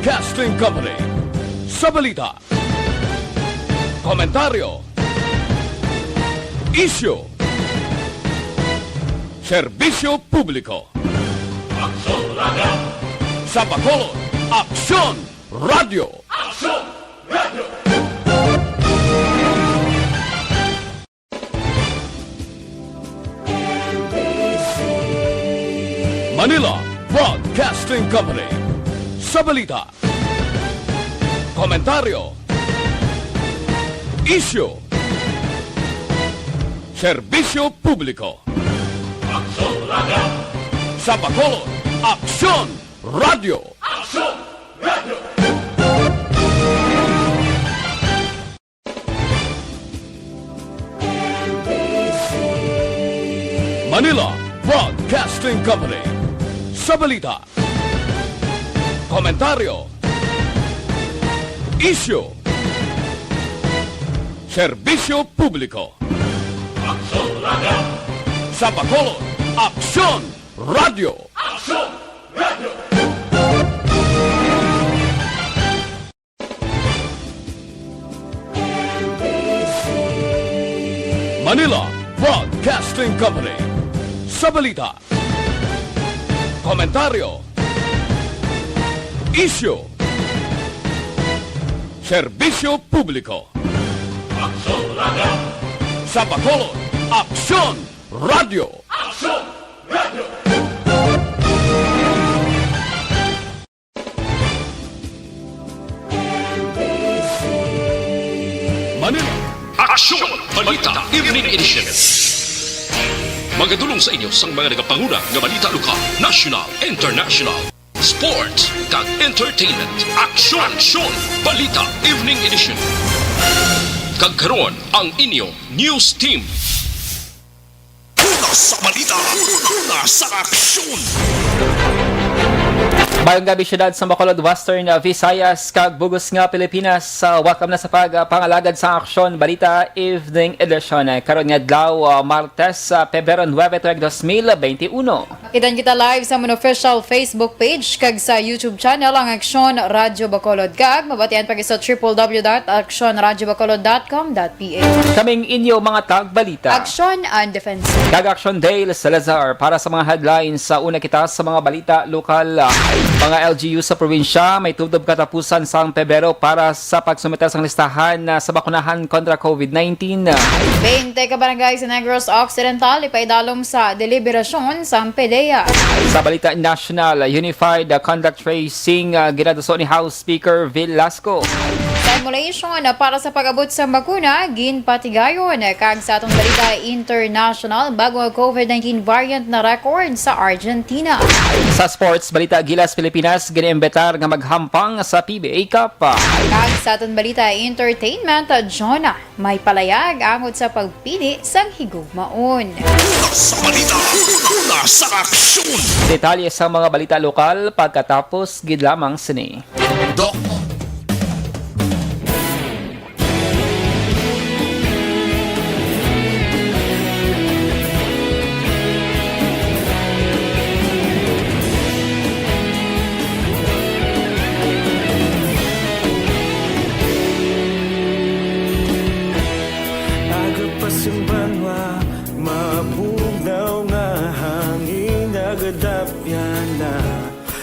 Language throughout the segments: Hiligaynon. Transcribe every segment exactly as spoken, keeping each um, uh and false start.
Broadcasting Company. Sa balita, komentaryo, isyu, serbisyo publiko. Aksyon Radio! Sa Bacolod, Aksyon Radio! Aksyon Radio! Manila Broadcasting Company. Sa balita, komentaryo, isyu, serbisyo publiko. Aksyon Radio! Sa Bacolod, Aksyon Radio! Aksyon Radio! Manila Broadcasting Company. Sa balita, komentaryo, isyu, serbisyo publiko. Aksyon Radio! Sa Bacolod, Aksyon Radio! Aksyon Radio! Manila Broadcasting Company. Sa balita, komentaryo, isyu, serbisyo publiko. Aksyon Radio! Sa Bacolod, Aksyon Radio! Aksyon Radio! Manila. Aksyon! Balita Evening Edition. Magadulong sa inyo sang mga nagapanguna nga balita lokal, national, international, sports, kag entertainment. Aksyon! Aksyon! Balita Evening Edition. Kag karon, ang inyo news team. Una sa balita, una sa aksyon. Mayong gabi, syudad sa Bacolod, Western, uh, Visayas, kag bug-os nga Pilipinas. Uh, welcome na sa pag, uh, pangalagad sa Aksyon Balita Evening Edition. Uh, karon nga adlaw, uh, Martes, uh, Pebrero nuebe, tuig dos mil benti uno. Makita kita live sa amon official Facebook page kag sa YouTube channel, ang Aksyon Radyo Bacolod, kag mabatian pa sa triple W dot aksyon radyo bacolod dot com dot P H. Kaming inyo mga tagbalita. Aksyon and Defense. Kag Aksyon Dale Salazar para sa mga headlines. Sa una kita sa mga balita lokal, ah, mga L G U sa probinsya may tubtob katapusan sang Pebrero para sa pagsumite sang listahan, ah, sa bakunahan kontra covid nineteen. Bente ka barangay sa Negros Occidental ipaidalom sa deliberasyon sang PDEA. Sa balita nasyonal, Unified Contact Tracing, ah, ginaduso ni House Speaker Velasco. Simulation para sa pag-abot sa bakuna, ginpatigayon. Kag sa atong balita international, bag-o nga covid nineteen variant na record sa Argentina. Sa sports balita, Gilas Pilipinas ginaimbitar nga maghampang sa P B A Cup. Kag sa atong balita entertainment, Jonah, may palayag angod sa pagpili sang higugmaon. Una sa balita, una sa aksyon. Detalye sa mga balita lokal pagkatapos gid lamang sini. Doc. Aga pa sing banwa, mabugnaw nga hangin, nagadapyan na.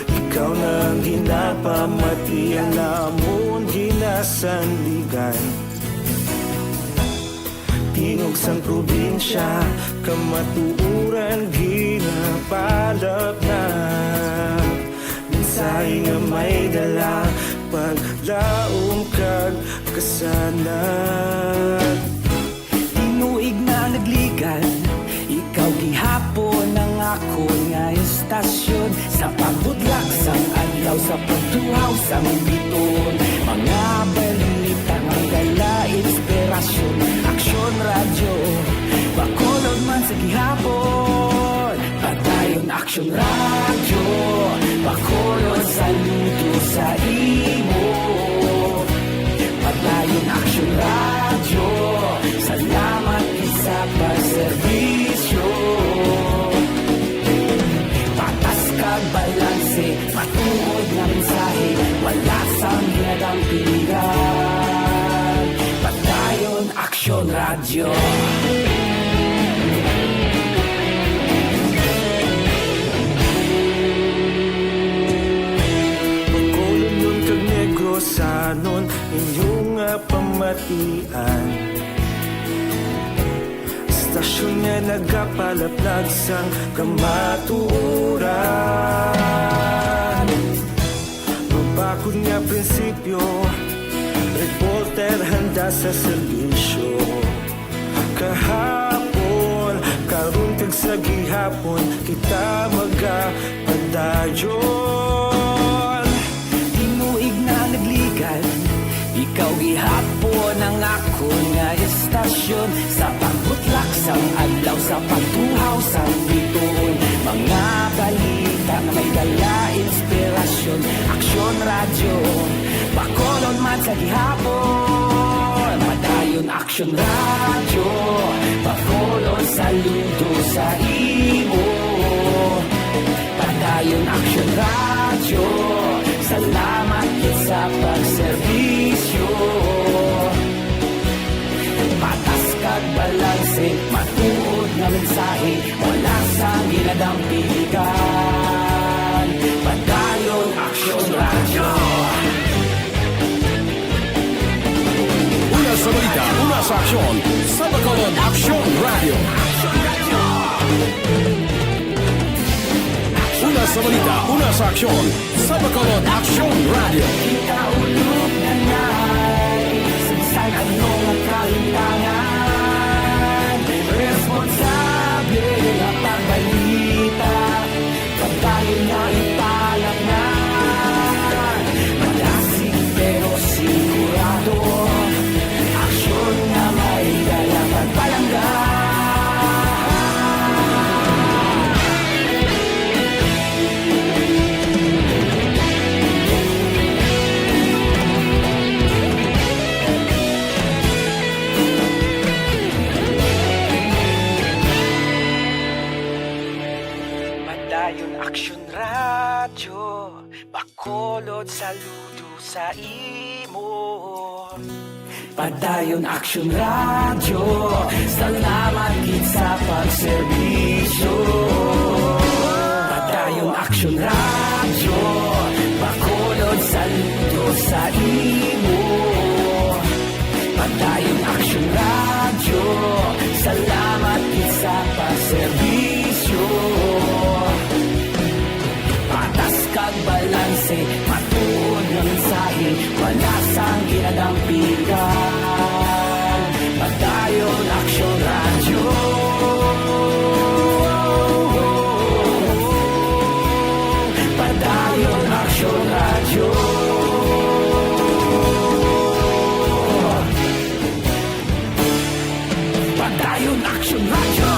Ikaw na ang ginapamati, ang amon ginasandigan. Tingog sang probinsya, kamatuoran ginapalapnap. Mensahe nga may dala, paglaom kag kasanag. Tinuig na nagligan, ikaw gihapon ang akon nga istasyon. Sa pagbudlak sang adlaw, sa pagtuhaw sang biton, mga balita nga dala inspirasyon. Aksyon Radyo Bacolod man sa gihapon. Padayon Aksyon Radyo Bacolod, saludo sa imo. Padayon Aksyon Radyo, salamat sa pagserbisyo. Patas kag balanse, matuod nga mensahe, wala Pilihan, Padayon Aksyon Radyo. Bacolodnon kag Negrosanon, inyo nga pamatian. Estasyon nga nagapalaplag sang kamatuoran. Mabakod nga prinsipyo, reporter handa sa serbisyo. Kahapon, karon kag sa gihapon, kita magapadayon. Tinuig na nagligan, ikaw gihapon ang akon nga estasyon. Sa pagbutlak sang adlaw, sa pagtuhaw sang bituon, mga balita nga may dala inspirasyon. Aksyon Radyo, Bacolod man sa gihapon. Padayon Aksyon Radyo, Bacolod saludo sa imo. Padayon Aksyon Radyo, salamat gid sa pagserbisyo. Patas kag balanse, matuod nga mensahe, wala sang ginadampigan. Padayon Aksyon Radyo. Una sa balita, una sa aksyon, sa Bacolod Aksyon Radyo. Una sa balita, una sa aksyon, sa Bacolod Aksyon Radyo. Kita ulog na nay, sa bisan ano nga kalintangan, responsable nga pagbalita, pagdayon nga ipalapnan, malasig pero sigurado, aksyon nga may dala pagpalangga. Padayon Aksyon Radyo, Bacolod saludo sa imo. Padayon Aksyon Radyo, salamat gid sa pagserbisyo. Padayon Aksyon Radyo, Bacolod saludo sa imo. Padayon Aksyon Radyo, salamat gid sa pagserbisyo. Patas kag balanse, matuod nga mensahe, wala sang ginadampigan. Padayon Aksyon Radyo. Padayon Aksyon Radyo. Padayon Aksyon Radyo.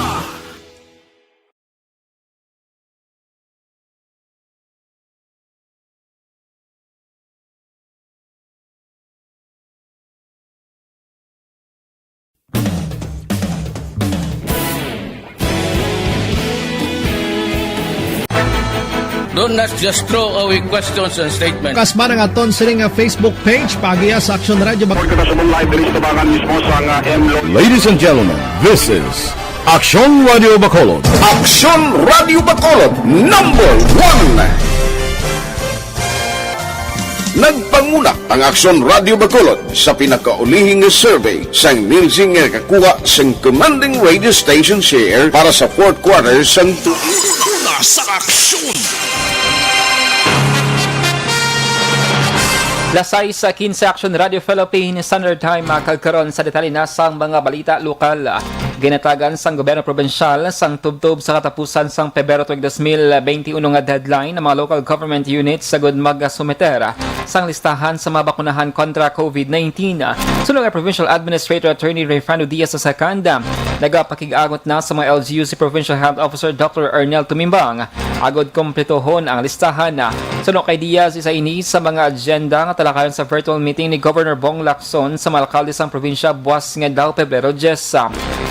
Don't not just throw away questions and statements. Kasma nga aton sini nga Facebook page, paagiha sa Aksyon Radyo Bac- Report kita sa live diri sa tubangan mismo sa nga M Lo- Ladies and gentlemen, this is Aksyon Radio Bacolod. Aksyon Radio Bacolod, number one. Nagpangunak ang Aksyon Radio Bacolod sa pinakaulihing nga survey sang Nielsen nga nakakuha sang commanding radio station share para sa fourth quarter sang tu- Una sa aksyon. Las sais quince, Aksyon Radio Philippines Standard Time, ah, kag karon sa detalye na sang mga balita lokal. Ginatagan sang gobyerno probinsyal sang tubtob sa katapusan sang Pebrero tuig dos mil benti uno nga deadline ang mga local government units sagud magasumiter sang listahan sa mga bakunahan kontra COVID nineteen. Suno kay Provincial Administrator Attorney Rayfrando Diaz the second, nagapakig-agot na sa mga L G U si Provincial Health Officer Doctor Arnel Tumimbang agud kumpletohon ang listahan. Suno kay Diaz, isa ini sa mga agenda nga talakayan sa virtual meeting ni Governor Bong Lacson sa mga alkalde sang probinsya buwas nga adlaw, Pebrero diyes.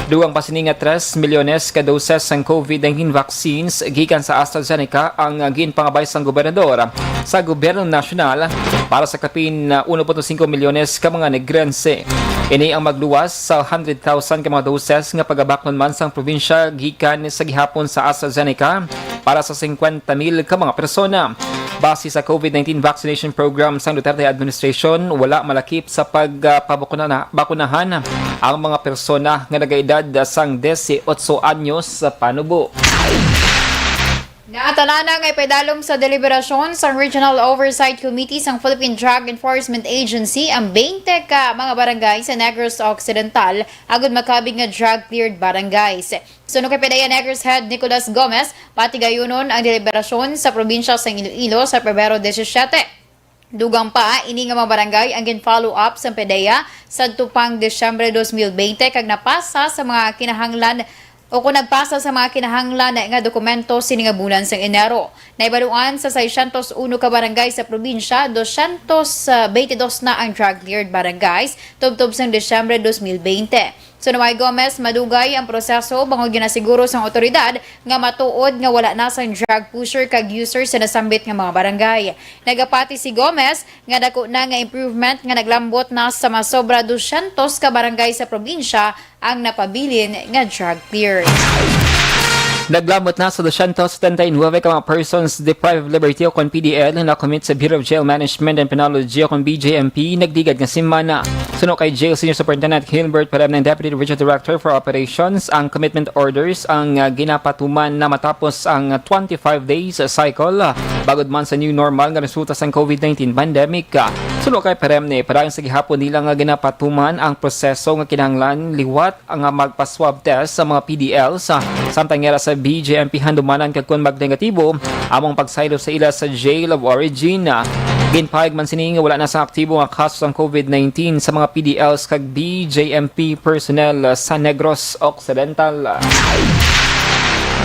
Dugang pa sini nga tres milyones ka doses sang COVID nineteen vaccines gikan sa AstraZeneca ang ginpangabay sang gobernador sa gobyerno nasyonal para sa kapin uno punto singko milyones ka mga Negrense. Ini ang magluwas sa hundred thousand ka mga doses nga pagabaklon man sang probinsya gikan sa gihapon sa AstraZeneca para sa singkwenta mil ka mga persona. Base sa COVID nineteen vaccination program sang Duterte administration, wala malakip sa pagpabakunahan ang mga persona nga nagaedad sang disiotso anyos panubo. Naatanan na nga ipaidalom sa deliberasyon sang Regional Oversight Committee sang Philippine Drug Enforcement Agency ang twenty ka mga barangay sa Negros Occidental agud makabig nga drug-cleared barangays. Suno kay PDEA Negros Head Nicolas Gomez, patigayunon ang deliberasyon sa probinsya sang Iloilo sa Pebrero disisiete. Dugang pa, ini nga mga barangay ang gin-follow up sa PDEA sadto pang Disyembre dos mil bente kag napasa sa mga kinahanglan o kung nagpasa sa mga kinahanglan nga dokumento sini nga bulan sang Enero. Naibaluan sa seiscientos uno ka barangay sa probinsya, doscientos veintidós na ang drug cleared barangays tubtob sang Disyembre dos mil bente. Suno kay Gomez, madugay ang proseso bangod ginasiguro sang awtoridad nga matuod nga wala na sang drug pusher kag user sa nasambit nga mga barangay. Nagapati si Gomez nga dako na nga improvement nga naglambot na sa masobra doscientos ka barangay sa probinsya ang napabilin nga drug cleared. Naglambot na sa doscientos setenta y nuebe ka mga persons deprived of liberty o kon P D L na na-commit sa Bureau of Jail Management and Penology o kon B J M P nagligad nga semana. Suno kay Jail Senior Superintendent Hilbert Peremne, Deputy Regional Director for Operations, ang commitment orders ang, ah, ginapatuman na matapos ang twenty-five days cycle, ah, bangod man sa new normal nga resulta sang COVID nineteen pandemic. Ah, suno kay Peremne, padayon sa gihapon nila nga ginapatuman ang proseso nga kinahanglan liwat nga magpa-swab test sa mga P D Ls, ah, samtang yara sa B J M P handumanan kag kon magnegatibo, among pagsaylo sa ila sa jail of origin. Ah, ginpahayag man sini nga wala na sa aktibo nga kaso sang COVID nineteen sa mga P D Ls kag B J M P personnel, ah, sa Negros Occidental.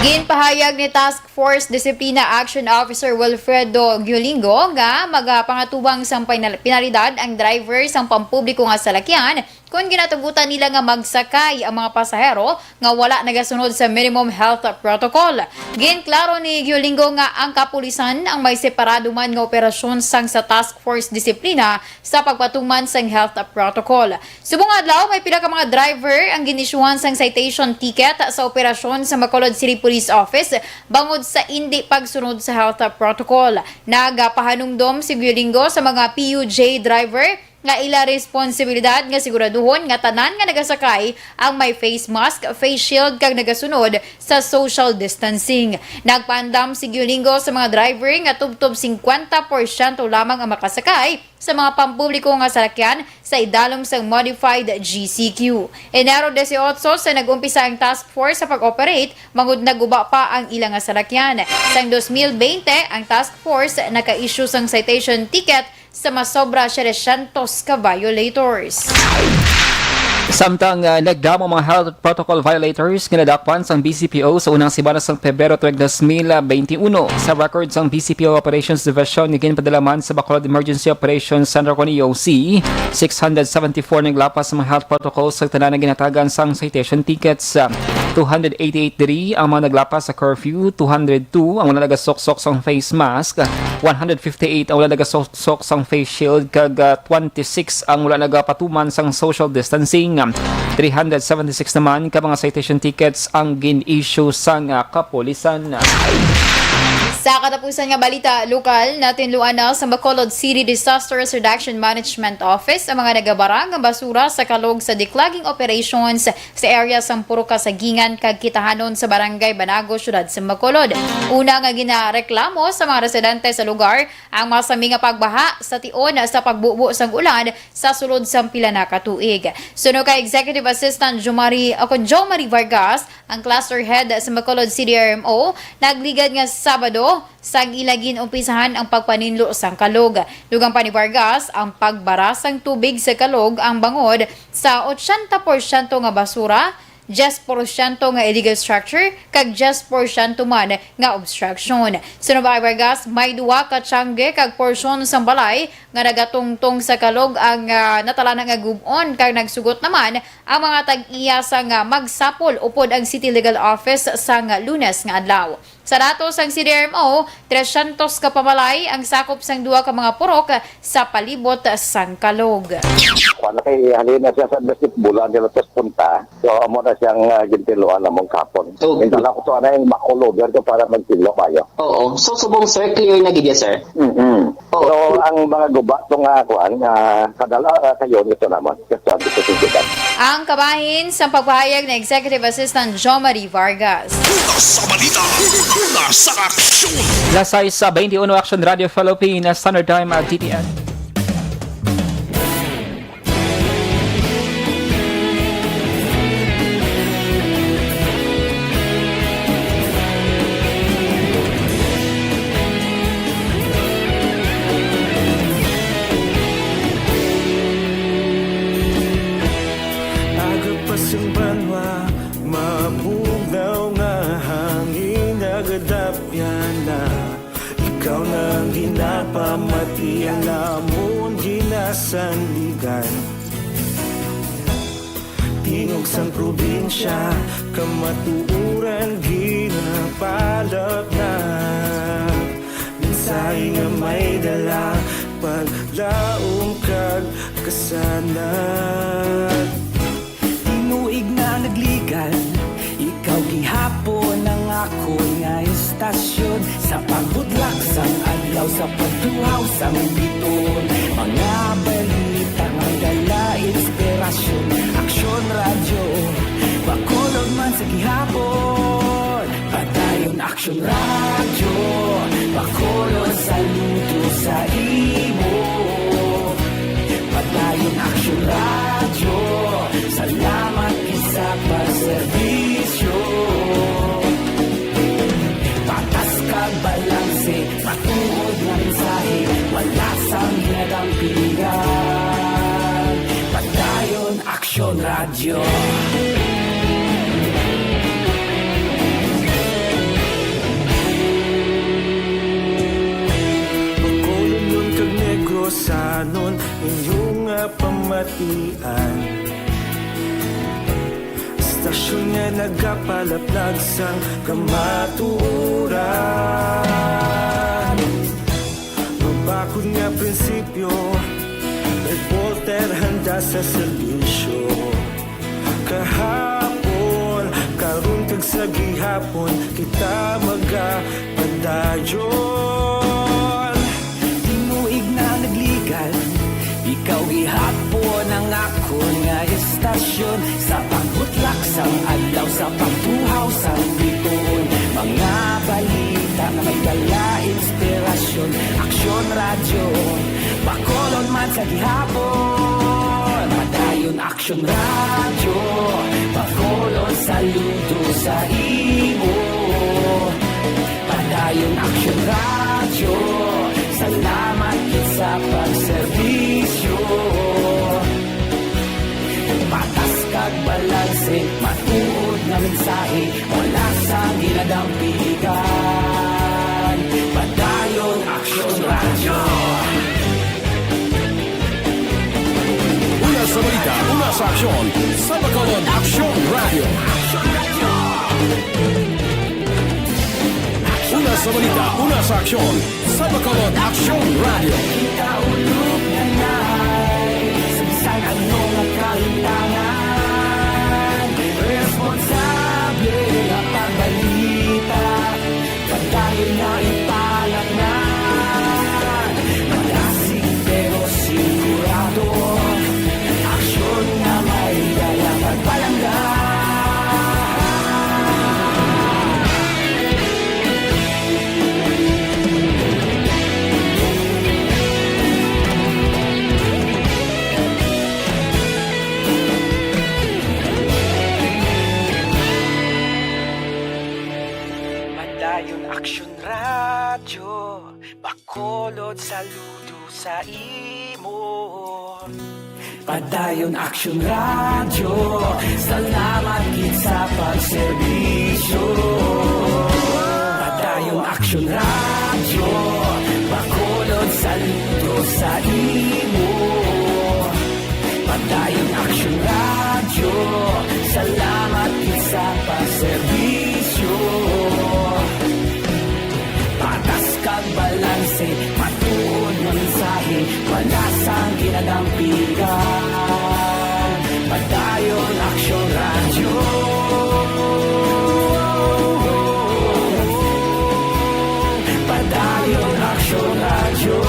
Ginpahayag ni Task Force Disciplina Action Officer Wilfredo Guiolingo nga magapangatubang sang pinal-, penalidad ang driver sang pampubliko nga salakyan kon ginatugutan nila nga magsakay ang mga pasahero nga wala nagasunod sa minimum health protocol. Ginklaro ni Guiolingo nga ang kapulisan ang may separado man nga operasyon sang sa Task Force Disiplina sa pagpatuman sang health protocol. Subong adlaw, may pila ka mga driver ang ginisyuhan sang citation ticket sa operasyon sa Bacolod City Police Office bangod sa indi pagsunod sa health protocol. Nagapahanumdom si Guiolingo sa mga P U J driver nga ila responsibilidad nga siguraduhon nga tanan nga nagasakay ang may face mask, face shield, kag nagasunod sa social distancing. Nagpaandam si Guiolingo sa mga driver nga tubtob singkwenta porsyento lamang ang makasakay sa mga pampubliko nga salakyan sa idalom sang modified G C Q. Enero dieciocho sa nag-umpisa ang task force sa pag-operate, bangod naguba pa ang ila nga salakyan. Sang dos mil bente, ang task force naka-issue sang citation ticket sa masobra setecientos ka violators. Samtang, ah, nagdamo ang mga health protocol violators nga nadakpan sang B C P O sa unang semana sang Pebrero tuig dos mil bente uno. Sa record sang B C P O Operations Division nga ginpadala man sa Bacolod Emergency Operations Center kon E O C, six hundred seventy-four naglapas sa mga health protocols sa tanan nga ginhatagan sang citation tickets. Two hundred eighty-eight diri ang mga naglapas sa curfew, two hundred two ang wala nagasuksok sang face mask, one hundred fifty-eight ang wala nagasuksok sang face shield, kag, ah, twenty-six ang wala nagapatuman sang social distancing. Three hundred seventy-six naman ka mga citation tickets ang gin-issue sang, ah, kapulisan. Sa katapusan nga balita lokal, natinluan na sa Bacolod City Disaster Risk Reduction Management Office ang mga nagabara nga basura sa kalog sa declogging operations sa area sang Purok Kasagingan kag Kitahanon sa Barangay Banago, Syudad sa Bacolod. Una nga ginareklamo sa mga residente sa lugar ang masami nga pagbaha sa tion sa pagbubo sang ulan sa sulod sang pila na ka tuig. Suno kay Executive Assistant Jomari, o kon Jomari Vargas, ang cluster head sa Bacolod C D R M O, nagligad nga Sabado sang ila gin-umpisahan ang pagpaninlo sang kalog. Dugang pa ni Vargas, ang pagbara sang tubig sa kalog ang bangod sa ochenta porsyento nga basura diyes porsyento nga illegal structure, kag diyes porsyento man nga obstruction. Suno pa kay Vargas, may duha ka tiyangge kag porsyon sang balay nga nagatungtong sa Calooc ang, ah, natalana nga gub-on, kag nagsugot naman ang mga tag-iya sang, ah, magsapol upod ang City Legal Office sang Lunes nga adlaw. Sa datos sang C D R M O, trescientos ka pamalaay ang sakop sang duha ka mga purok sa palibot sang Calooc. Kuan na kay halin na siya sa Nasipbula nila tas punta. So, amo na siyang, ah, gintiluan namong kapon. Okay. Minsan ako to, ano, yung makulover ko para magtilo kayo. Oo. So, subong, sir, clear na gid ya, sir? Mm-mm. Oo. So, ang mga guba to nga, kuan, nga kadala, ah, kayo nito naman. Kasi sabi ko, sige, Dan. Ang kabahin sa pagpahayag ni Executive Assistant Jo Marie Vargas. Una sa balita, una sa aksyon. Las sais sa twenty-one, Action Radio Philippines, Standard Time at D T N. Aga pa sing banwa, mabugnaw nga hangin nagadapyan na. Ikaw na ang ginapamati, ang amon ginasandigan. Tingog sang probinsya, kamatuoran ginapalapnag. Mensahe nga may dala, paglaom kag kasanag. Tinuig na nagligan, ikaw gihapon ang akon nga estasyon. Sa pagbutlak sang adlaw, sa pagtuhaw sang bituon, mga balita nga dala inspirasyon. Aksyon Radyo, Bacolod man sa gihapon. Padayon Aksyon Radyo, Bacolod, saludo sa imo. Padayon Aksyon Radyo, salamat gid sa pagserbisyo. Patas kag balanse, matuod nga mensahe, wala sang ginadampigan. Padayon Aksyon Radyo. Bacolodnon kag Negrosanon, inyo nga pamatian. Estasyon nga nagapalaplag sang kamatuoran. Mabakod nga prinsipyo, reporter handa sa serbisyo. Kahapon, karon kag sa gihapon, kita magapadayon. Tinuig na nagligan, ikaw gihapon ang akon nga estasyon. Sa pagbutlak sang adlaw, sa pagtuhaw sang bituon, mga balita nga may dala inspirasyon. Aksyon Radyo, Bacolod man sa gihapon. Padayon Aksyon Radyo, Bacolod, saludo sa imo. Padayon Aksyon Radyo, salamat gid sa pagserbisyo. Patas kag balanse, matuod nga mensahe, wala sang ginadampigan. Padayon Aksyon Radyo. Una sa balita, una sa aksyon, sa Bacolod Aksyon Radyo. Una sa balita, una sa aksyon, sa Bacolod Aksyon Radyo. Kita ulog na nai, sa bisan ano nga kahintangan, responsable nga pagbalita. Padayon na ipalaknad, malasig pero sigurado. Aksyon nga may dala pagpalangga. sa imo. Padayon Action Radio, salamat gid sa pagserbisyo. Padayon Action Radio, Bacolod saludo sa imo. Padayon Action Radio, salamat gid sa pagserbisyo. Patas kag balanse, matuod nga mensahe, wala sang ginadampigan. Padayon Action Radio. Padayon Action Radio.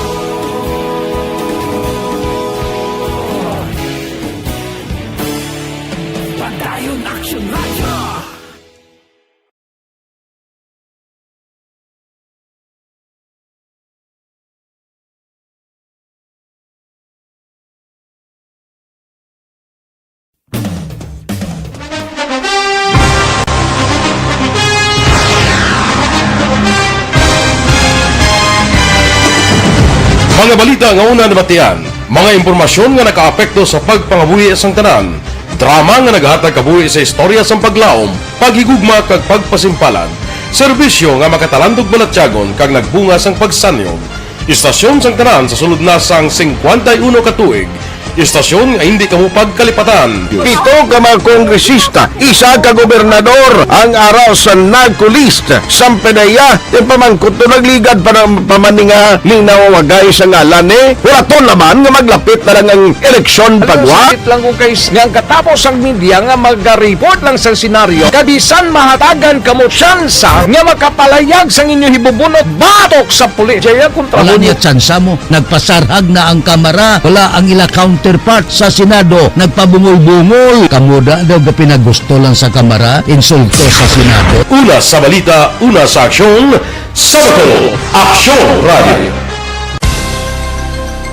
Padayon Action Radio. Mga balita nga una nabatian, mga impormasyon nga nakaapekto sa pagpangabuhi sang tanan, drama nga naghatag kabuhi sa istorya sang paglaom, paghigugma kag pagpasimpalan, serbisyo nga makatalandog balatyagon kag nagbunga sang pagsanyog. Istasyon sang tanan sa sulod na sang singkwenta y uno ka tuig. Istasyon nga hindi kamo pagkalipatan. Pito ka mga kongresista, isa ka gobernador ang ara sa NAGCOLEST. Sampanaya, yung pamangkot to nagligad pa ng pamaninga ning nawawagay sa ngalan ni Huraton naman nga maglapit na lang ang eleksyon pagwa. Sakit lang kung kay nga ang katapos ang media nga magareport lang sa senaryo, kabisan mahatagan kamo tsansa nga makapalayag sang inyo hibubunot batok sa pulis. Jaya kontra Wala mo. Niya tsansa mo. Nagpasarhag na ang Kamara. Wala ang ila counterpart sa Senado. Nagpabungol-bungol. Kamo da daw gapinagusto lang sa Kamara. Insulto sa Senado. Una sa balita, una sa aksyon, sa Bacolod, Aksyon Radio.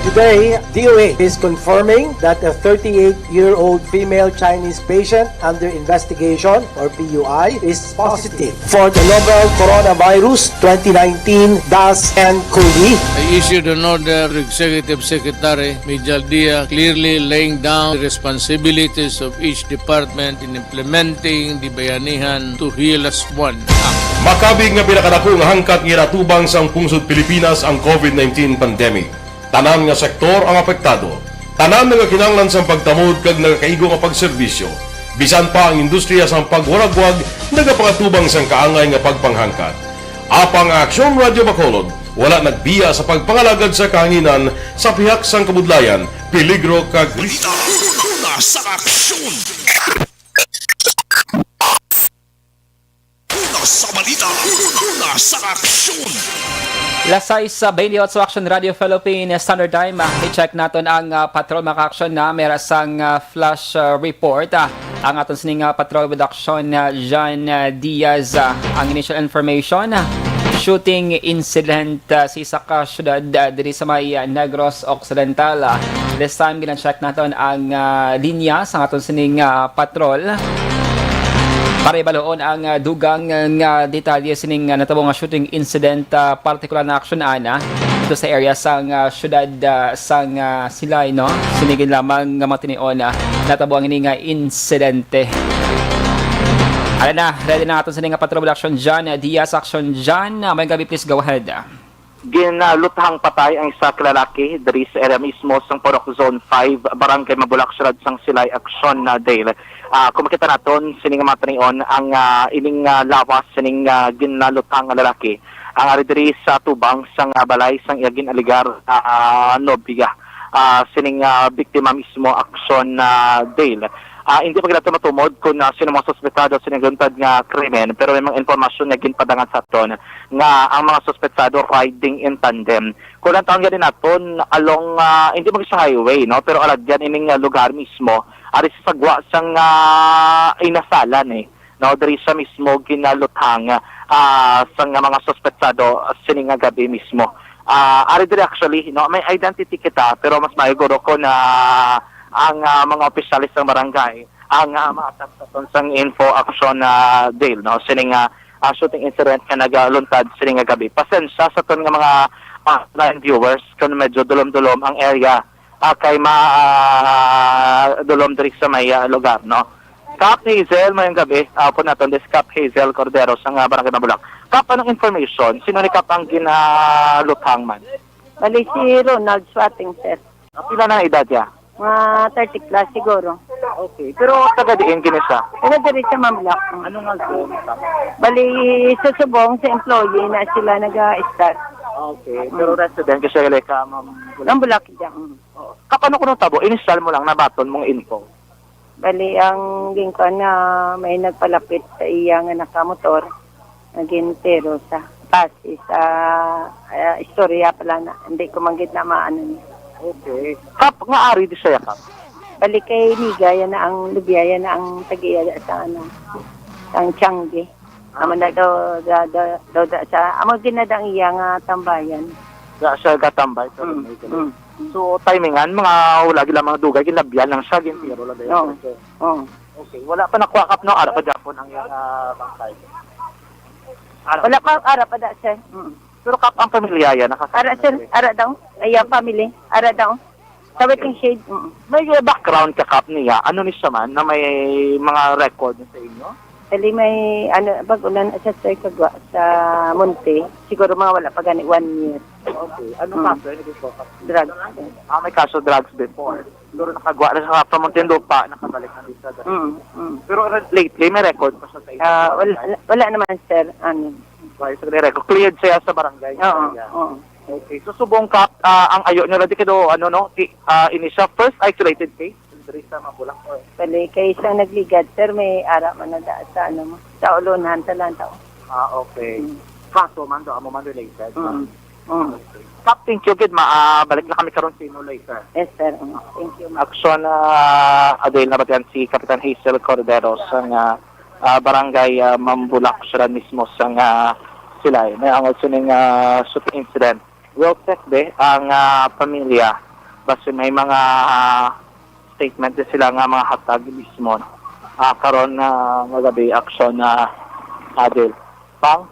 Today, D O A is confirming that a thirty-eight-year-old female Chinese patient under investigation, or P U I, is positive for the novel coronavirus twenty nineteen dash N COVID. I issued an order to Executive Secretary Mijal Dia, clearly laying down the responsibilities of each department in implementing the Bayanihan to Heal As One Act. Makabig nga pinakadako nga hangkat nga ginatubang sang pungsod Pilipinas ang COVID nineteen pandemic. Tanan nga sektor ang apektado. Tanan nagakinahanglan sang pagtamod kag nagakaigo nga pagserbisyo. Bisan pa ang industriya sang pagwaragwag nagapangatubang sang kaangay nga pagpanghangkat. Apang ang Aksyon Radio Bacolod wala nagbiya sa pagpangalagad sa kahanginan sa pihak sang kabudlayan, peligro kag Balita una sa aksyon. Una sa balita, una sa aksyon. Las sais sa baynte otso, Action Radio Philippine Standard Time. Ah, i-check naton ang, ah, patrol, mga ka-aksyon, na mera sang, ah, flash, ah, report. Ah, ang aton sining, ah, patrol with action, ah, John, ah, Diaz. Ah, ang initial information, ah, shooting incident, ah, sa isa ka syudad, ah, diri sa may, ah, Negros Occidental. Ah, this time, gina-check naton ang, ah, linya sa aton sining, ah, patrol. Para ibaluon ang, ah, dugang nga detalye sining, ah, natabo nga shooting incident, ah, partikular na aksyon ana dito sa area sang, ah, syudad, ah, sang, ah, Silay, no? Sinigin lamang nga matinion, ah, natabo ang ini nga insidente. Ala na, ready na aton sining nga patrol aksyon John Diaz. Aksyon John, ah, may gabi, please go ahead. Ginluthang patay ang isa ka lalaki diri sa area mismo sang Purok Zone five, Barangay Mabulak, siyudad sang Silay, Aksyon, ah, Dale. Ah, kung makita naton sini nga mga tanion, ang, ah, ining, ah, lawas sining, ah, ginluthang nga lalaki ang ari diri sa tubang sang, ah, balay sang iya gin-aligar, ah, nobya, ah, sining, ah, biktima mismo, Aksyon, ah, Dale. Ah, hindi pa gid nato matumod kung, ah, sino mga suspetado sa nagluntad nga krimen, pero may mga impormasyon nga ginpadangat sa aton nga ang mga suspetsado riding in tandem. Kung ang taon gani naton along, ah, hindi man sa highway, no, pero alagyan ining, ah, lugar mismo, ari sa sagwa sang, ah, inasalan, eh, no, diri siya mismo ginaluthang, ah, sang mga suspetsado, ah, sini nga gabi mismo. Ah, ari diri actually, no, may identity kita, pero mas maayo guro ko na ang, ah, mga opisyales ng barangay ang, ah, maatag sa aton sang info action, ah, Dale, no, sini nga, ah, shooting incident nga nagaluntad sini nga gabi. Pasensya sa aton nga mga, ah, online viewers, kung medyo dulom-dulom ang area, ah, kay ma-, ah, dulom diri sa may, ah, lugar, no? Kap Hazel, mayong gabi. Ah, po naton this Kap Hazel Cordero sa nga Barangay Mabulak. Kap, anong information? Sino ni Kap ang ginaluthang man? Bali si Ronald Suating, sir. Ah, pila na ang edad niya? Mga thirty plus siguro. Okay. Pero taga diin gini siya? Taga diri sa Mabulak. Ano nga zone, Kap? Bali, sa subong, sa employee na sila nag-start. Okay. Pero resident ka siya, like, ah, Ma'am? Mabulak dyan. Oo. Kap, ano kuno tabo? Initial mo lang, nabaton mong info. Bali, ang ginkuan nga may nagpalapit sa iya nga nakamotor, naging tiro sa base sa, ah, istorya pala na, hindi ko man gid na maano niya. Okay. Kap, nga ari di siya, Kap? Bali, kay Niga, yan na ang lubya, yan na ang tag-iya sa, ano, ang Tiangge. Ah, amo na okay. Daw, da, da, daw, da, sa, amo ginadang iya nga tambayan. Da siya gatambay, pero Mm, may ganun. Mm. So, timingan, mga wala gid lang mga dugay, ginlabyan lang siya, gintiro lang dayon. Oo. Sir. Oo. Okay, wala pa nakuha, Kap, no? Ara pa gyapon ang iyang, ah, bangkay. Ara Wala pa. Pa, ara pa da, sir. Mm. Pero, Kap, ang pamilya yan, nakasama Ara, na sir, sila. Ara daw. Ay, ang family. Ara daw. Sa Okay. Waiting shade. Mm. May, uh, background ka, Kap, niya? Ano ni siya man na may mga record na sa inyo? Dali may, ano, bag-o lang siya sa kagwa sa Monte. Siguro mga wala pa gani one year. Okay. Anong Mm. kaso? Ano gusto ka? Drugs. Ah, may kaso drugs before. Siguro nakagwa na siya sa Monte Lupa, nakabalik na dito sa Mm, mm. Pero lately, may record pa siya sa inyo? Ah, wala, wala naman, sir. Ano? Okay, so may record. Cleared siya sa barangay. Oo, Kaya. Oo. Okay. So, subong, Kap, ah, ang ayo nyo, di kado, ano, no? Ti, ah, ini siya first isolated case? Diri sa Mabulak, or? Bali, kay isang nagligad, sir, may ara man na da, sa, ano, mo, sa ulunan, sa lantaw. Ah, okay. Mm. Kaso man do, amo man related, Mm. ma'am? Mm. Okay. Kap, thank you gid, ma-, ah, balik na kami karon sa inyo later. Yes, sir. Mm. Thank you, ma'am. Action, ah, Adel, nabatian si Kapitan Hazel Cordero sa nga, ah, barangay, ah, Mabulak, siya mismo sa nga Silay. May angol sining, ah, shooting incident. We'll check, be, ang, ah, pamilya. Basta may mga, ah, statement din sila nga mga hatag mismo. Ah, karon nga, nga gabi, action na, Adel. Pang?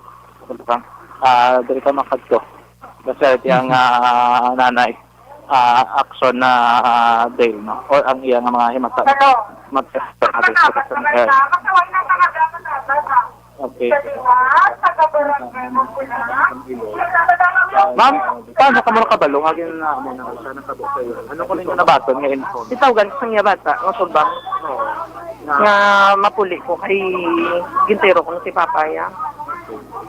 Pang? Ah, diri ka makadto. Basta iti ang, ah, nanay, ah, action na, ah, Dale, no? Or ang iya nga mga himata. Hello. Mag-, Okay. Ma'am, paano ka mo nakabalo nga gin-, ano na siya nakabot sa'yo? Ano ko ninyo nabaton nga info? Itawgan ko sa iya bata, nga sumbang. Oo. Nga mapuli ko kay gintiro ko na si Papa ya.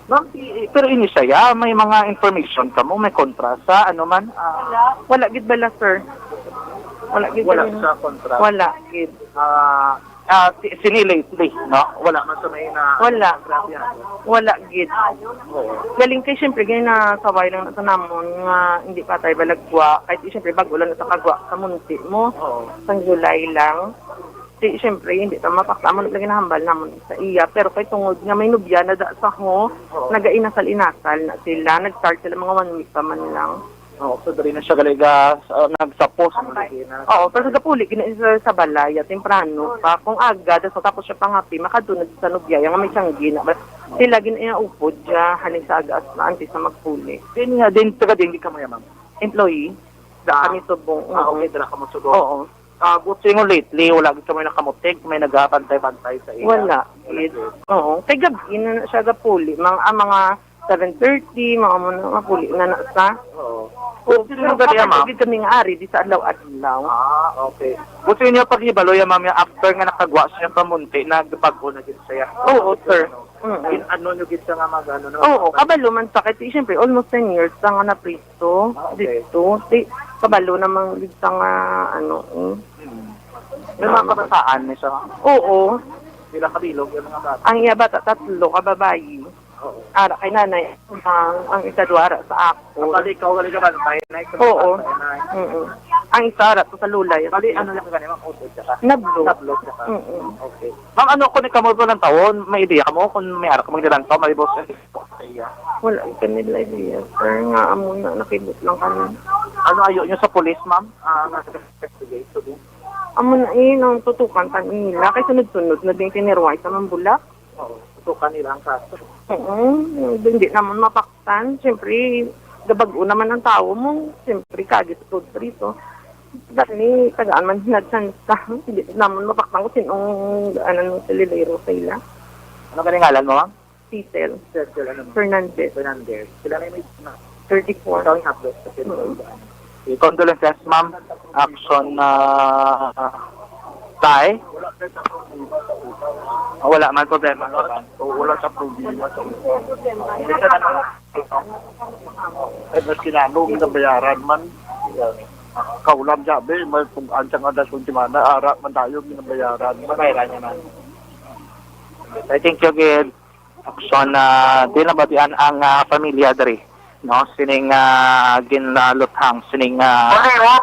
Ma'am, i-, pero ini siya, ya, may mga information ka mo, may kontra sa ano man? Ah, Wala gid bala, sir. Wala gid Wala bala. Sa kontra? Wala gid. Ah, ah, si-, sini lately, no? Wala man sa may na Wala. Grabe yan. Wala gid. Oo. Galing kay, siyempre, gani nasaway lang na sa namon nga hindi patay balagwa. Kahit, siyempre, bago lang na sa kagwa sa munti mo. Oo. Sang July lang. Di, siyempre, hindi ta mapakta. Amo na lang ginahambal namon sa iya. Pero kay tungod nga may nobya na da sa ho, Oo. nagainasal-inasal na sila. Nag-start sila mga one week pa man lang. Oo, so diri na siya galiga, uh, nagsapos. Ang lagi na. Oo, pero sa gapuli, gina sa, sa balay, ah, temprano pa. Kung aga, das matapos siya pangapi, makadto na sa nobya, yung may tiyanggi na. Sila ginaupod siya, halin sa aga, as na, antes na magpuli. Din nga, din, taga din, di ka mo yan, ma'am? Employee. Da? Kami subong. Ah, okay, Mm. dira ka mo subong. Oo. Ah, buti mo lately, wala gid ka may nakamutig, may nagabantay-bantay sa iya. Wala. Wala gid. Oo. Kay gabi na na siya gapuli. Mga, ah, mga seven thirty, mga mo na, mapuli na na sa. Oo. Oo, Buti pero mo gani, ma'am. Gid kami nga ari, di sa adlaw-adlaw. Ah, okay. Buti niya paghibalo ya, ma'am, ya after nga nakagwa siya pa munti, nagbag-o na gid siya. Oo, sir. Mm. In-, ano nyo gid siya nga mag-, ano, na Oo, mag- kabalo man sa, kay, siyempre, almost ten years sa nga na-free. Dito, Ah, okay. dito. Di, kabalo naman gid sa nga, ano, eh. Hmm. May mga kabataan ni siya. Oo. Sila kabilog yung mga bata. Ang iya bata, tatlo, kababayi. Oo. Ara kay nanay, ang, ang isa duha ara sa ako. Bali, ikaw, wala ka bantay, nay? Oo. Bantay, nay. Mm-mm. Ang isa ara to sa lulay. Bali, ano lang ka, ma'am? Utod ka? Nablo. Nablo ka? Mm-mm. Okay. Ma'am, ano, kung ikaw mo po ng taon, may idea ka mo kung may ara ka magdalang taon, may boss? Sa iya. Wala ko kanila idea, sir, nga amo na nakibot lang kami. Ano ayo nyo sa pulis, ma'am? Ah, nga sa investigate, so, din? Amo na, eh, nang tutukan pa nila, kay sunod-sunod na din tinirway sa Mabulak. Oo, tutukan nila ang kaso. Oo, hindi naman mapaktan. Siyempre, Gabag-o naman ang tawo mo, siyempre, kagis food prito. Gani, tagaan man hinagsan ka. Hindi namon mapaktan kung sinong daanan mo sa Lilero sa ila. Ano ka ngalan mo, ma'am? Cecil. Cecil, ano, ma'am? Fernandez. Fernandez. Sila na yung may thirty-four. Ikaw yung hapdos. Mm. Eh, condolences, ma'am. Action na tay. Ah, wala man problema. O, wala sa problema. Eh, mas kinano, ginabayaran man. Kaulam, sabi, may kung ansang adas kung simana, ara man tayo, ginabayaran. Mabayaran niya na. I think you get action na di nabatian ang, ah, pamilya diri, no? Sining, ah, ginluthang, sining, ah,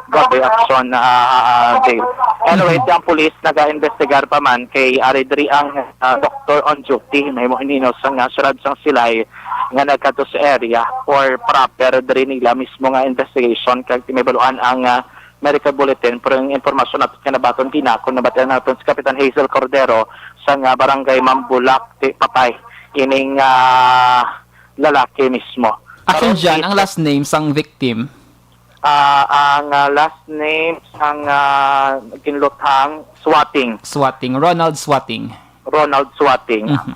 gabay action, ah, Dave. Anyway, Mhm. ang pulis naga-investigar pa man kay ari diri ang, ah, doctor on duty, may mo hinino sa nga siyudad sang Silay nga nagkadto sa area for proper diri nila mismo nga investigation kag may baluan ang, ah, medical bulletin, pero ang impormasyon nato nga nabaton tina kung nabatian naton si Kapitan Hazel Cordero sa nga barangay Mambulak, di patay ining, ah, lalaki mismo. Action Karon, dyan, ang last name sang victim? Ah, ang, ah, last name sang, ah, ginluthang, Swating. Swating, Ronald Swating. Ronald Swating. Mhm.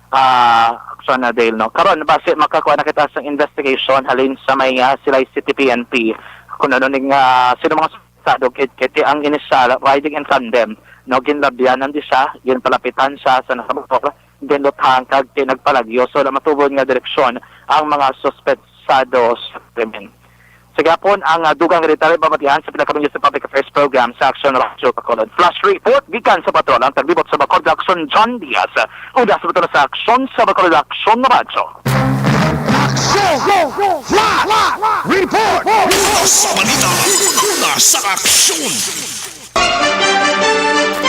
Ah, Action na, Dale, no? Karon, basi makakuha na kita sa investigation halin sa may, ah, Silay City P N P. Kung ano ning, ah, sino mga suspetsado, kit-, kiti ang inisyal, riding in tandem, no? Ginlabyan di siya, ginpalapitan siya sa nakamotor, ginluthang kag ti nagpalagyo. So, wala matubod nga direksyon ang mga suspetsado sa krimen. Sa gihapon, ang, ah, dugang nga detalye mabatian sa pinakaminyo sa Public Affairs Program sa Action Radyo Bacolod. Flash report gikan sa patrol ang taglibot sa Bacolod Action, John Diaz. Una sa patrol sa Action sa Bacolod Action Radyo. Action! Flash report! Sa balita, una sa aksyon.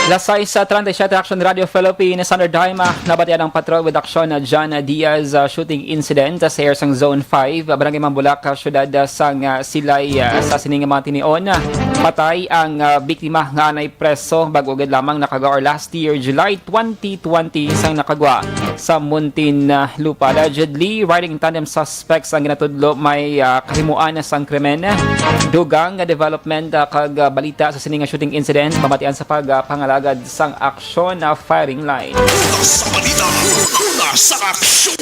Las sais treinta y siete, Action Radio Philippines Standard Time. Nabatian ang patrol with action na John Diaz, uh, shooting incident sa area sang Zone five, Barangay Mambulak, uh, siyudad, uh, sang, uh, Silay, uh, sa sining mga tinion. Patay ang, uh, biktima nga anay preso bag-o gid lamang nakagwa, or last year, July twenty twenty, sang nakagwa sa Muntinlupa. Allegedly, riding in tandem suspects ang ginatudlo may, ah, kahimuan sang krimen. Dugang nga development, ah, kag, ah, balita sa sini nga shooting incident, mabatian sa pag, ah, pangalagad sang aksyon, ah, firing line. Sa balita, una sa aksyon.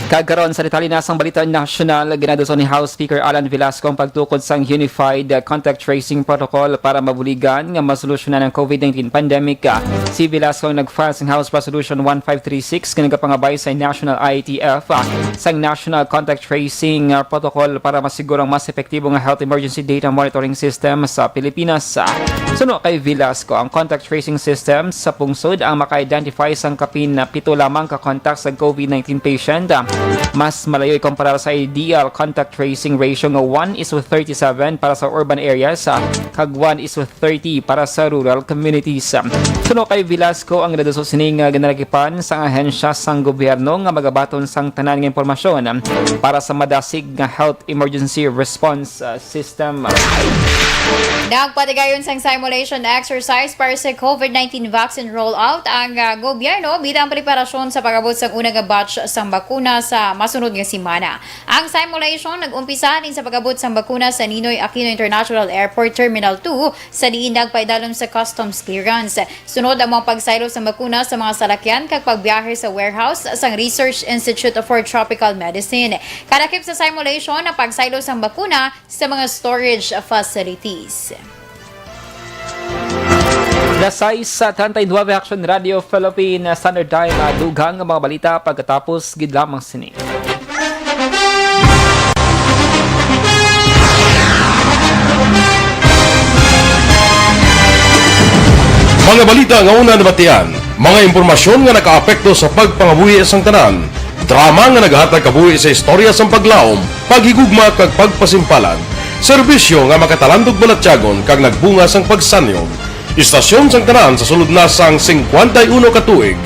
Kag karon sa detalye na sang balita nasyonal, ginaduso ni House Speaker Alan Velasco ang pagtukod sang Unified Contact Tracing Protocol para mabuligan nga masolusyonan ang COVID nineteen pandemic. Si Velasco ang nag-file sang House Resolution one five three six nga nagapangabay sa National I T F, ah, sang National Contact Tracing, ah, Protocol para masiguro ang mas epektibo nga health emergency data monitoring system sa Pilipinas. Suno kay Velasco, ang contact tracing system sa pungsod ang maka-identify sang kapin na pito lamang ka contact sa COVID nineteen patient. Mas malayo ikumpara sa ideal contact tracing ratio nga one is to thirty-seven para sa urban areas, ah, kag one is to thirty para sa rural communities. Suno kay Velasco, ang reduso sini nga ginalagipan sang ahensya sang gobyerno nga magabaton sang tanan nga impormasyon para sa madasig nga health emergency response, ah, system. Nagpatigayon sang simulation exercise para sa COVID nineteen vaccine rollout ang, ah, gobyerno bilang preparasyon sa pag-abot sang una nga batch sang bakuna sa masunod nga semana. Ang simulation nag-umpisa din sa pag-abot sang bakuna sa Ninoy Aquino International Airport Terminal two, sa diin nagpaidalom sa customs clearance. Sunod ang mga pagsaylo sang bakuna sa mga salakyan kag pagbiyahe sa warehouse sang Research Institute for Tropical Medicine. Kalakip sa simulation ang pagsaylo sang bakuna sa mga storage facilities. Las sais treinta y nueve, Action Radio Philippine Standard Time. Dugang nga mga balita pagkatapos gid lamang sini. Mga balita nga una nabatian, mga impormasyon nga nakaapekto sa pagpangabuhi sang tanan, drama nga naghatag kabuhi sa istorya sang paglaom, paghigugma kag pagpasimpalan, serbisyo nga makatalandog balatyagon kag nagbunga sang pagsanyog. Istasyon sang tanan sa sulod na sang singkwenta y uno ka tuig,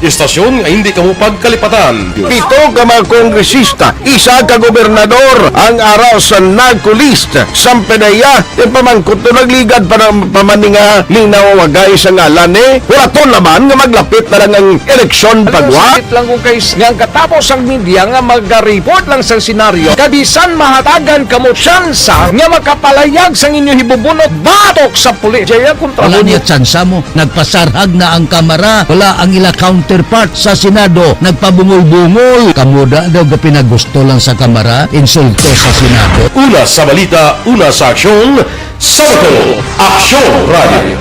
Istasyon nga hindi kamo pagkalipatan. Pito ka mga kongresista, isa ka gobernador ang ara sa narco list. Sampanaya, ipamangkot to nagligad pa ng pamaninga ni nawawagay sa ngalan ni Huraton naman nga maglapit na lang ang eleksyon pagwa. Sakit lang kung kay nga ang katapos ang media nga mag-report lang sa senaryo, kabisan mahatagan kamo tsansa nga makapalayag sang inyo hibubunot batok sa pulis. Jaya kontra Wala mo. Niya tsansa mo. Nagpasarhag na ang kamara. Wala ang ila counterpart sa Senado. Nagpabungol-bungol. Kamo da daw ga pinagusto lang sa kamara. Insulto sa Senado. Una sa balita, una sa aksyon, sa Bacolod, Aksyon Radio.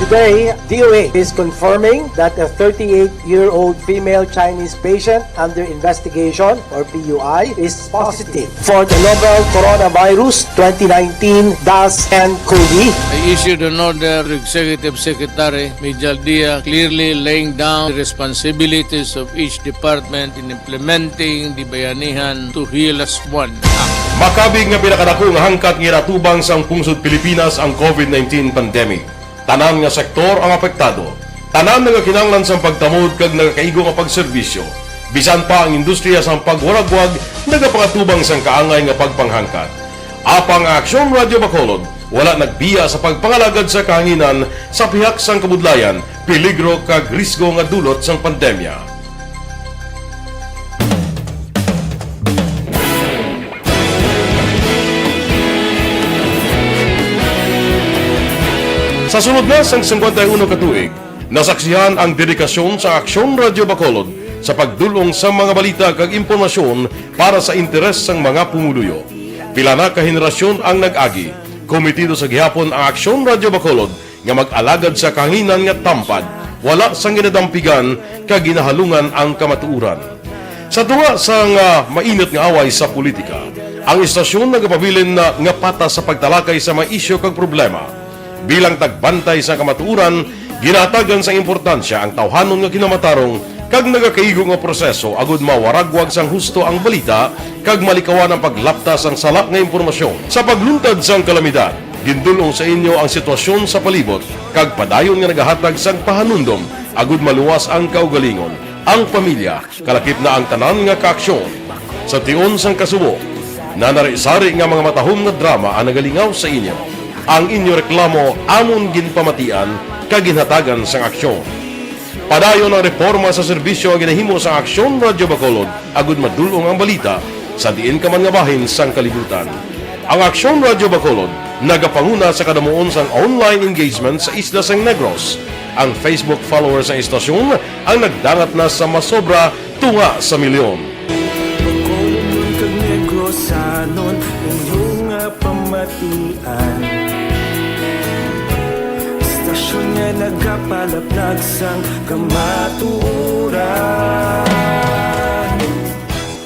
Today, D O A is confirming that a thirty-eight-year-old female Chinese patient under investigation, or P U I, is positive for the novel coronavirus twenty nineteen dash N COVID. I issued an order to Executive Secretary Major Dia, clearly laying down the responsibilities of each department in implementing the Bayanihan to Heal Us One Act. Makabig nga pinakadako nga hangkat nga ginatubang sang pungsod Pilipinas ang COVID nineteen pandemic. Tanan nga sektor ang apektado. Tanan nagakinahanglan sang pagtamod kag nagakaigo nga pagserbisyo. Bisan pa ang industriya sang pagwaragwag nagapangatubang sang kaangay nga pagpanghangkat. Apang ang Aksyon Radio Bacolod wala nagbiya sa pagpangalagad sa kahanginan sa pihak sang kabudlayan, peligro kag risgo nga dulot sang pandemya. Sa sulod na sang singkwenta y uno ka tuig, nasaksihan ang dedikasyon sa Aksyon Radio Bacolod sa pagdul-ong sa mga balita kag impormasyon para sa interes sang mga pumuluyo. Pila na ka henerasyon ang nag-agi. Komitido sa gihapon ang Aksyon Radio Bacolod nga mag-alagad sa kahanginan nga tampad, wala sang ginadampigan kag ginahalungan ang kamatuoran. Sa tunga sang, ah, mainit nga away sa politika, ang istasyon nagapabilin na nga patas sa pagtalakay sa mga isyu kag problema. Bilang tagbantay sa kamatuoran, ginahatagan sang importansya ang tawhanon nga kinamatarong kag nagakaigo nga proseso agud mawaragwag sang husto ang balita kag malikawan ang paglapta sang sala nga impormasyon. Sa pagluntad sang kalamidad, gindul-ong sa inyo ang sitwasyon sa palibot kag padayon nga nagahatag sang pahanumdom agud maluwas ang kaugalingon, ang pamilya, kalakip na ang tanan nga kaaksyon. Sa tion sang kasubo, nanari-sari nga mga matahom nga drama ang nagalingaw sa inyo. Ang inyo reklamo amon ginpamatian kag ginhatagan sang aksyon. Padayon ang reporma sa serbisyo nga ginahimo sang Aksyon Radio Bacolod agud madul-ong ang balita sa diin ka man nga bahin sang kalibutan. Ang Aksyon Radio Bacolod nagapanguna sa kadamuon sang online engagement sa isla sang Negros. Ang Facebook followers sang istasyon ang nagdangat na sa masobra tunga sa milyon. Bacolodnon kag Negrosanon, inyo nga pamatian. Istasyon nga nagapalaplag sang kamatuoran.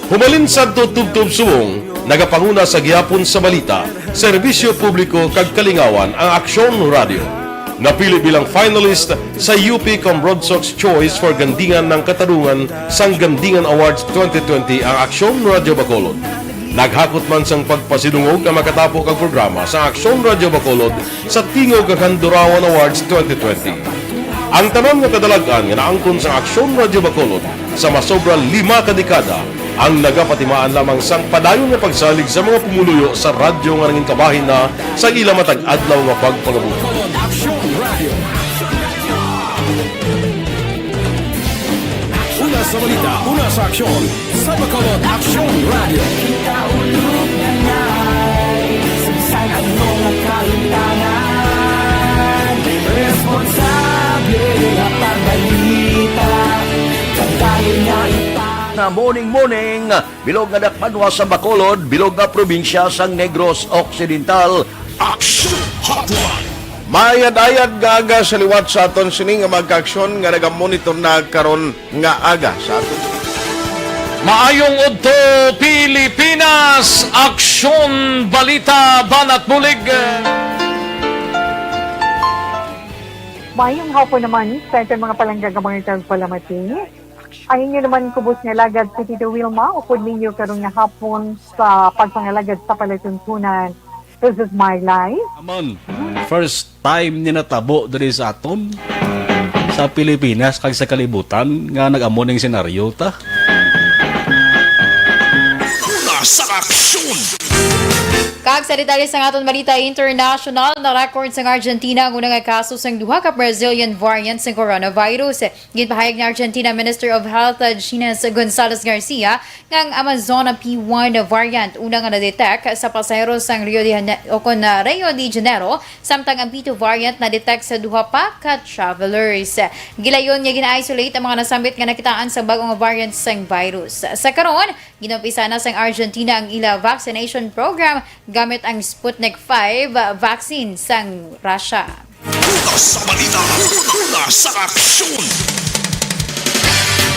Humalin sadto tubtob subong, nagapanguna sa gihapon sa balita, serbisyo publiko kag kalingawan ang Aksyon Radio. Napili bilang finalist sa U P Comrade Sox Choice for Gandingan ng Katarungan sang Gandingan Awards twenty twenty ang Aksyon Radio Bacolod. Naghakot man sang pagpasidungog ang makatapo kag programa sa Aksyon Radio Bacolod sa Tingog kag Handurawan Awards twenty twenty. Ang tanan nga kadalag-an nga naangkon sa Aksyon Radio Bacolod sa masobra lima ka dekada ang nagapatimaan lamang sang padayon nga pagsalig sa mga pumuluyo sa radyo nga nangin kabahin na sa ila matag adlaw nga pagpangabuhi. Aksyon Radio. Una sa balita, una sa aksyon, sa Bacolod Aksyon Radio. Kita ulog na nai, sa ano nga kalimtangan, responsable nga pagbalita, kadayon nga ipa- Na morning, morning, bilog nga dakpanwa sa Bacolod, bilog nga probinsya sang Negros Occidental. Action Hotline. Maayad-ayad nga aga sa liwat sa aton sini nga mga kaaksyon nga nagamonitor na karon nga aga sa aton. Maayong udto, Pilipinas! Aksyon, balita, banat bulig. Maayong hapon naman sa aton mga palangga nga mga tagpalamati. Ang inyo naman kubos nga alagad si Tito Wilma, upod ninyo karon nga hapon sa pagpangalagad sa palatuntunan. This is my life. Amon, first time ni natabo diri sa aton. sa Pilipinas kag sa kalibutan nga nag-amo ning senaryo ta. Una sa aksyon. Kag sa detalye sang aton balita international, na-record sang Argentina ang una nga kaso sang duha ka Brazilian variant sang coronavirus. Ginpahayag ni Argentina Minister of Health, uh, Gines Gonzalez Garcia, nga ang Amazona P one variant una nga na-detect sa pasahero sang Rio de Jane-, o kon, uh, Rio de Janeiro, samtang ang P two variant na-detect sa duha pa ka travelers. Gilayon nga gin-isolate ang mga nasambit nga nakitaan sa bag-o nga variant sang virus. Sa karon, ginumpisa na sang Argentina ang ila vaccination program gamit ang Sputnik five vaccine sang Russia. Una sa balita, una sa aksyon.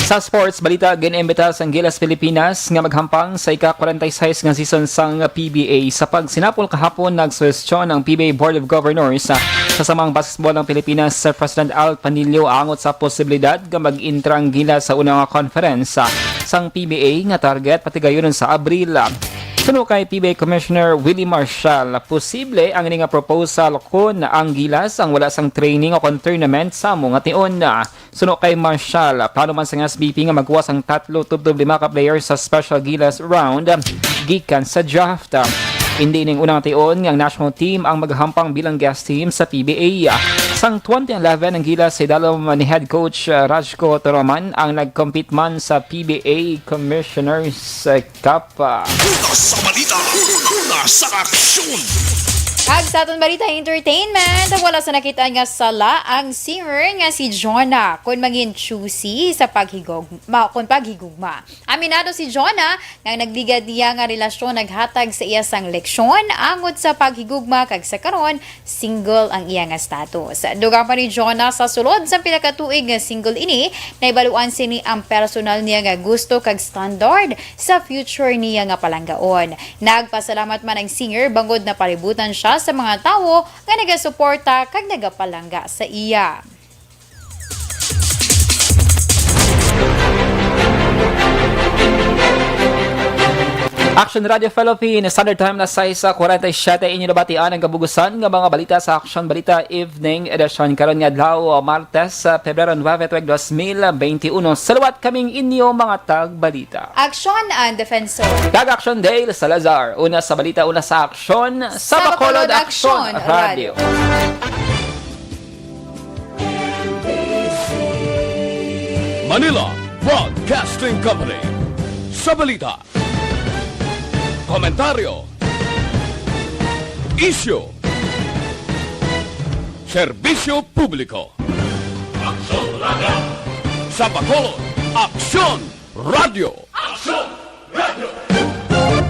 Sa sports balita, gin-imbita sang Gilas Pilipinas nga maghampang sa ika-forty-six nga season sang P B A. Sa pagsinapol kahapon, nagsuhestyon ang P B A Board of Governors, ah, sa Samang Basketball ng Pilipinas, sa President Al Panilio, angot sa posibilidad nga mag-intra ang Gilas sa una nga conference, ah, sang P B A nga target patigayunon sa Abril. Suno kay P B A Commissioner Willie Marshall, posible ang ini nga proposal kon ang Gilas ang wala sang training o kon tournament sa amo nga tion. Suno kay Marshall, plano man sang S B P nga magkuha sang tatlo tubtob lima ka players sa special Gilas round gikan sa draft. Indi ning unang tion nga ang national team ang maghampang bilang guest team sa P B A. Sang twenty eleven, ang Gilas sa idalom ni head coach, uh, Rajko Toroman ang nag-compete man sa P B A Commissioner's, uh, Cup. Una sa balita, una sa aksyon. Kag sa aton balita entertainment, wala sa nakit-an nga sala ang singer nga si Jonna kon mangin choosy sa paghigugma, kon paghigugma. Aminado si Jonna nga ang nagligad niya nga relasyon naghatag sa iya sang leksyon angot sa paghigugma, kag sa karon, single ang iya nga status. Dugang pa ni Jonna, sa sulod sang pila ka tuig nga single ini, nahibaluan sini ang personal niya nga gusto kag standard sa future niya nga palanggaon. Nagpasalamat man ang singer bangod napalibutan siya sa mga tawo nga nagasuporta kag nagapalangga sa iya. Action Radio Philippines, Standard Time na sais sa kwarenta y siyete, inyo nabatian ang kabugusan nga mga balita sa Action Balita Evening Edition karon nga adlaw, Martes, sa Pebrero nuebe, tuig dos mil beinti uno. Sa liwat kaming inyo mga tagbalita. Action ang Defensor. Kag Action Dale Salazar. Una sa balita, una sa aksyon, sa Bacolod Action Radio. Manila Broadcasting Company. Sa balita, komentaryo, isyu, serbisyo publiko. Aksyon Radio. Sa Bacolod, Aksyon Radio.